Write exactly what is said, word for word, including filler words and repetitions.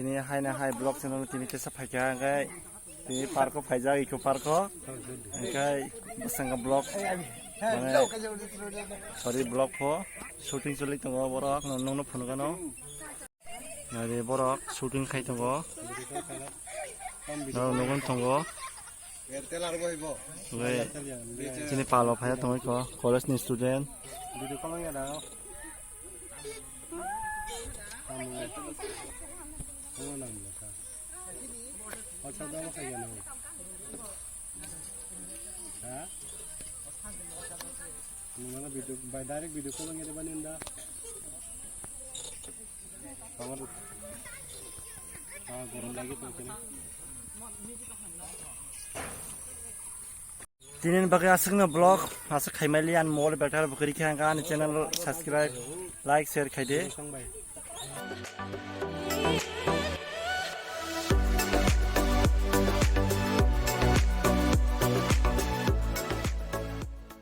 Tini hai na hai vlog channel tini kesa phaikha, hwnkhe tini park o phaijak, eco park o, hwnkhe bwskango vlog, mane, sorry, vlog pho shooting choli tongo borok, nokno phunukgano. Nari borok shooting khai tongo. Norok nugwi tongo. Hwnkhe chini palo phaiya tongo iko college ni student. Nwng ano video, bai direct video call nge bani nda. Power. Ah, gorom lagi to kene. Tini bagwi aswkno vlog aswk khaimali, ani mobile battery bo kwrwi khe, ani channel subscribe, like, share khaide. Song bai.